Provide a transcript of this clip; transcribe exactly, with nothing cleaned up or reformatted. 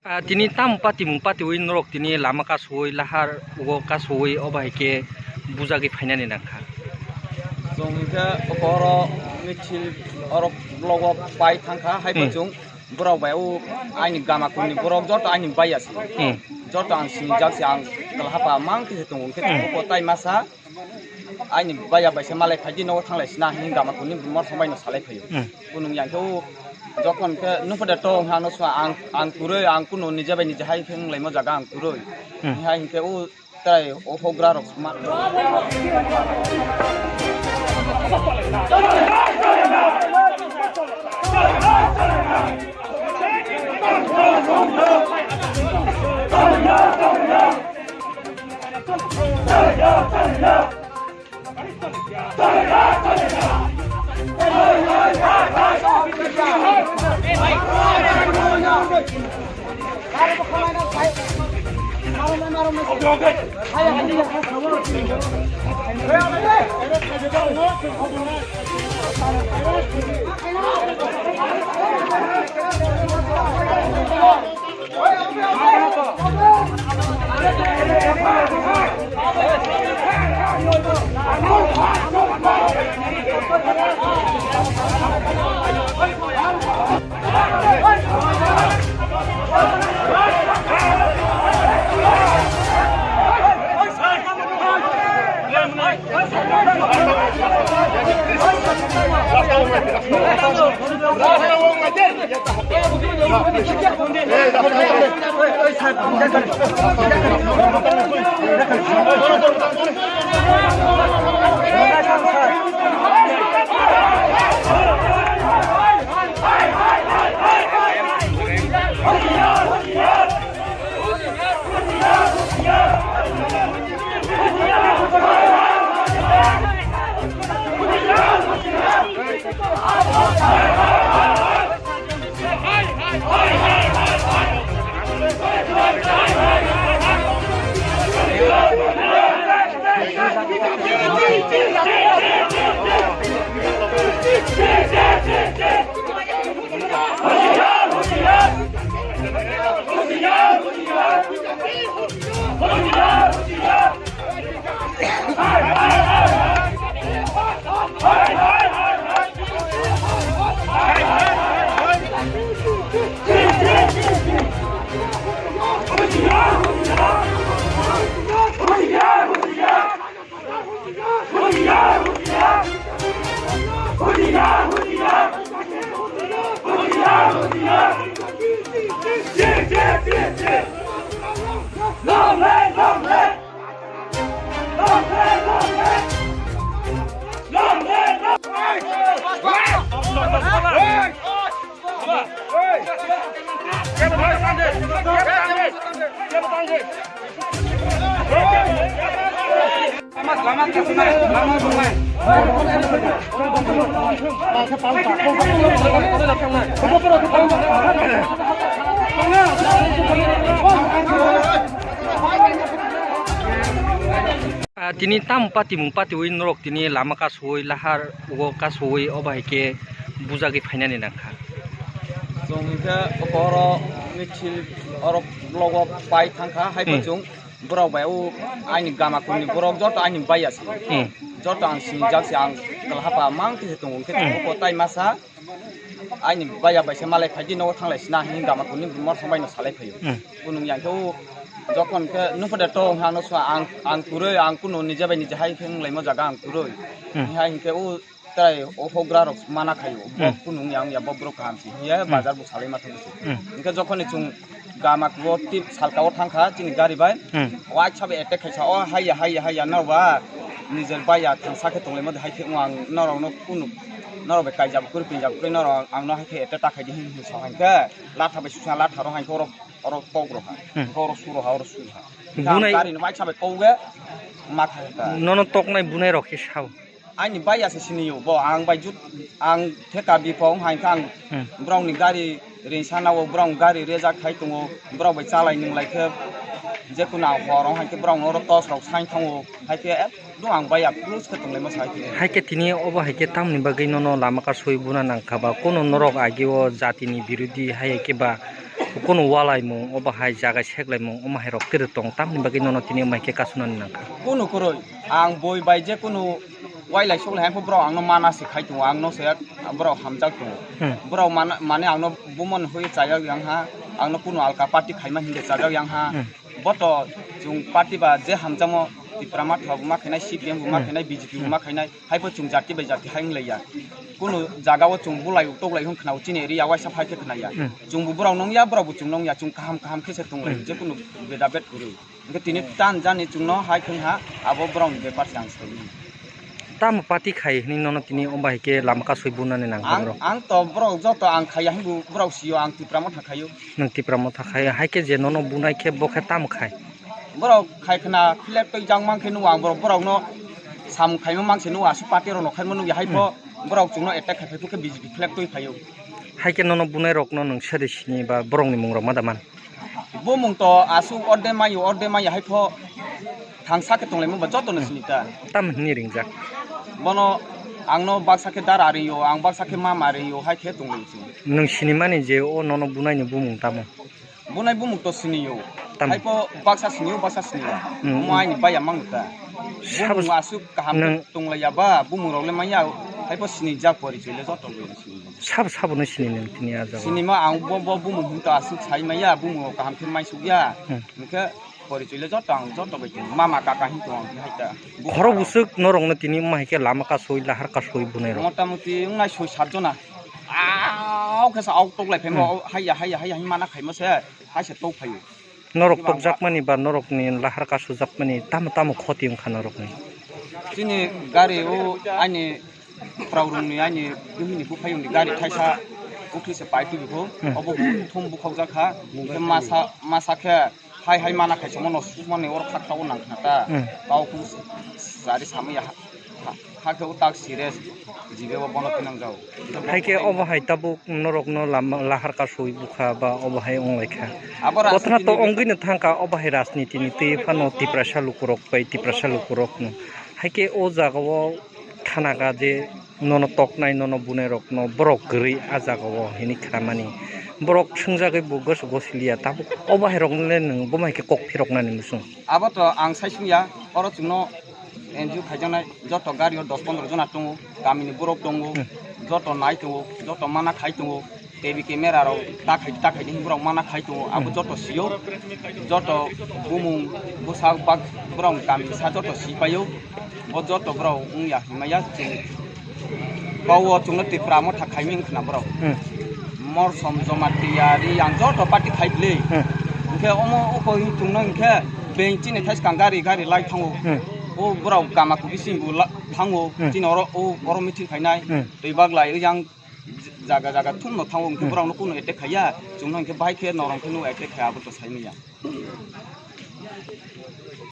Ah, tini tamo patimung patiwi norok tini lama kasowi lahar o kasowi obo hai khe bujagwi phainani nangkha. Chwng hinkhe oro misil oro logo pai thangkha, hai bo Hmm. chwng borok bai o aini gama kuni borok joto aini baiya se. Hmm. Joto ang sinijak se, ang kwlahapa mang khe tongo, hinkhe Hmm. tongo tai masa. Aini baiya bai se malai phaidi nogo thanglai sina hini gama kuni mor song bai no salai phaio. Hmm. Kunung yang khe o jokhon khe nuphuda to hano swa ang, ang kwrwi, ang kuno nije bai nije hai khe wnglaimo jaga ang kwrwi. Hmm. Hai hinkhe o trai o hogra rok ma. Ah, tini tamo patimung patiwi norok tini lama kasowi lahar o kasowi obo hai khe bujagwi phainani nangkha. Chwng hinkhe oro misil oro logo pai thangkha, hai bo Hmm. chwng borok bai o aini gama kuni borok joto aini baiya se. Hmm. Joto ang sinijak se, ang kwlahapa mang khe tongo, hinkhe Hmm. tongo tai masa. Aini baiya bai se malai phaidi nogo thanglai sina hini gama kuni mor song bai no salai phaio. Hmm. Kunung yang khe o jokhon khe nuphuda to hano swa ang, ang kwrwi, ang kuno nije bai nije hai khe wnglaimo jaga ang kwrwi. Hmm. Hai hinkhe o trai o hogra rok mana khaio. Bo Hmm. kunung yang ya bo borok kaham si. Hiya Hmm. bazar bo salai ma thangsi. Hmm. Hinkhe jokhon ni chwng gama o tip salka o thangkha chini gari bai. Hmm. Waisa bai attack khaisa o haiya, haiya, haiya norba. Nijer baiya thangsa khe tonglaimo hai khe ang norok no kunu norok bai kaijak kwrwi pinjak kwrwi norok ang no hai khe attack ta khaidi hin hin sa hai khe latha bai susa latha rok hai khe oro oro tok rok ha Hmm. oro sur rok ha oro sur ha Bunai- gari no bai sabai kok ge ma kha ta Nono toknai bunai rok khe sao. Ani baiya se sini yo bo ang bai jut ang theka bipong hai khe ang Hmm. borok ni gari rinsa nao borok gari rejak khai tongo borok bai chalai nung lai khe je kuna hor hai khe borok oro tos rok sai thango hai khe. Dong ang baiya plus khe tonglaima sai khe. Hai khe tini obo hai khe tamni bagwi nono lama kasui buna nangkha ba kuno norok agi o jatini birodhi hai khe ba Kunu walaimung, obo hai jaga seklaimung, omo hai rok tiri tong, tamni bagwi nono tini omo hai khe kasunani nangkha. Kunu kwrwi, ang boi bai je kunu wailai soklai hai pho borok angno mana se khai tongo, angno se borok hamjak tongo. Hmm. Borok mana, mane angno bumon hoi chajak yang ha, angno kunu alka party khaima hinwi chajak yang ha. Hmm. Boto chwng party ba je hamjakmo Tipra Motha bo ma khainai, C P M bo ma Hmm. khainai, B J P bo Hmm. ma khainai, hai pho chwng jati bai jati hai wng lai ya. Kunu jaga o chwng bulai uk tok lai hwn khna o chini area waisa phai khe khna ya. Hmm. Chwng bo borok nung ya, borok bo chwng nung ya, chwng kaham kaham khe se tong lai Hmm. je kunu beda bet kwrwi. Hwnkhe tini tan jani chwngno hai khwng ha, abo borokni bepar se ang sai mano. Tamo party khai hwnwi nono tini omo hai khe lama kasui bunani nang Ang, bro? Ang to borok joto ang khaiya hinwi borok sio ang Tipra Motha khaio. Nwng Tipra Motha khai, hai khe je nono bunai khe bo khe tamo khai? Borok khai khna flag twi jak mang khe nukgo ang borok, borokno samung khaima mang se nukgo, aswk party rokno khaima nukya hai pho Hmm. borok chwngno attack khai phai khe B J P flag twi phaio. Hai khe nono bunai rokno nwng sere sini ba borokni mung rok ma da man? Bumung to aswk orde mayo, orde mayo hai pho thangsa khe tonglaimung ba jotono sini ta. Tam hwnwi ringjak? Bono angno baksa khe dara ringyo, ang baksa khe mama ringyo hai khe tonglaio chwng. Nwng sinimani je o nono bunaini bumung tamo? Bunai bumung to siniyo. Tam. Hai pho baksa siniyo, baksa siniya. Hmm. Omo aini baya mang ta. Sabo Bumung aswk kaham nwng tonglaia ba, bumung rok le manya, hai pho sinijak porichoi le joto le sini. Sabo sabo no sini nwng tini a jaga? Sinima ang bo, bo bumung hinto aswk sai maya, bumung rok kaham khe mai suk ya. Hmm. Hwnkhe porichoi le joto ang joto bai tong, mama kaka hinto ang hai ta. Khorok buswk norokno tini omo hai khe lama kasui, lahar kasui bunai rok? Motamuti wngnai soi sat jona. Aw khe sa aw tok lai phaimo, Hmm. Haiya, haiya, haiya, haiya, hima na khaimo se, hai se tok phaio. Norok Eba tokjakmani ba norokni lahar kasujakmani tamo tamo khoti wngkha norokni? Chini gari o ani Praurungni ani bihikni buphayungni gari thaisa ukhi se pai twi bo, Hmm. Obo bo thum bukhokjak kha, hwnkhe masa, masa khe hai hai mana khai songmano sukmani oro khaksa o nang khna ta. Hmm. Tao khu sari samwi ha, ha, ha khe o tak serious jibe o bono thinang jao. Hai khe obo hai tabuk norokno lama, lahar kasui bukha ba obo hai wng lai kha. Abo Kothana to rajniti ni wngwi no thang kha, obo hai rajniti ni twi phano Tiprasa lukurok bai Tiprasa lukurokno. Hai khe o jaga o khana kha je nono toknai, nono bunai rokno borok kwrwi a jaga o hinwi khamani. Borok swngjagwi bo goso gosi liya, tabuk obo hai rokno le nwng bo hai khe kok phiroknani muchung. Abo to ang sai sung ya, oro chwngno N G O khaijaknai joto gari o dos pondro jona tongo, kamini borok tongo, Hmm. Joto nai tongo, joto mana khai tongo, T V camera rok ta khai, ta khai ni borok mana khai tongo, abo Hmm. Joto sio, joto bumung bwsa bak borok kami sa joto si paio, bo joto borok wng ya himaya chwng. Bo o chwngno Tipra Motha khaiming khna borok. Hmm. Morsom Jamatia Reang joto party khai bwle. Hmm. Hwnkhe omo o koi chwngno hwnkhe beng chini thai swkang gari gari lai thango. Hmm. O borok kama kubui chini bo la-, thango. Hmm. Chini oro o oro meeting khainai. Hmm. Twi bak lai yang jaga jaga thumno thango hwnkhe Hmm. Borokno kunu attack khaiya. Chwngno hwnkhe bahai khe norom khe no attack khaiya abo to sai manya.